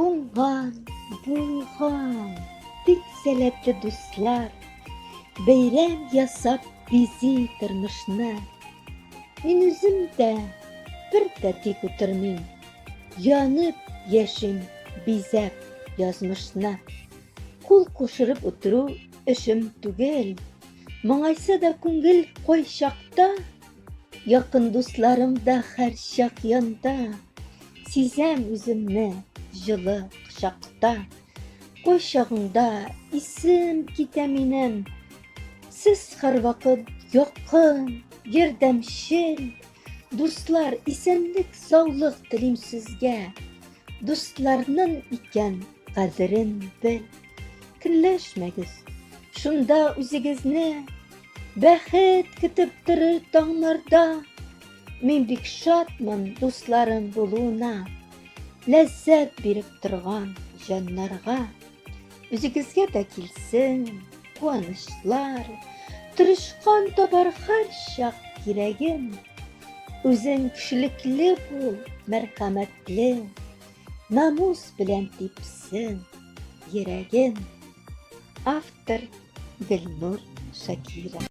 Уңган, булган, бик сәләтле дуслар, Бәйрәм ясап бизи тормышны. Мин үзем дә бер дә тик утырмыйм, Янып яшим, бизәп язмышны. Кул кушырып утыру эшем түгел, Моңайса да күңел кайчакта, Якын дусларым да һәрчак янда. Сизәм үземне җылы кочакта. Кайчагыңда исем китә минем. Сез һәрвакыт якын, ярдәмчел. Дуслар, исәнлек, саулык телим сезгә. Дусларның икән кадерен бел. Көнләшмәгез, шунда үзегезне Бәхет көтеп торыр таңнарда. Мин бик шатмын дусларым булуына. Ләззәт биреп торган җаннарга. Үзегезгә дә килсен куанычлар. Тырышкан табар һәрчак кирәген. Үзең кешелекле бул, мәрхәмәтле. Намус белән типсен йөрәген. Автор Гөлнур Шакирова.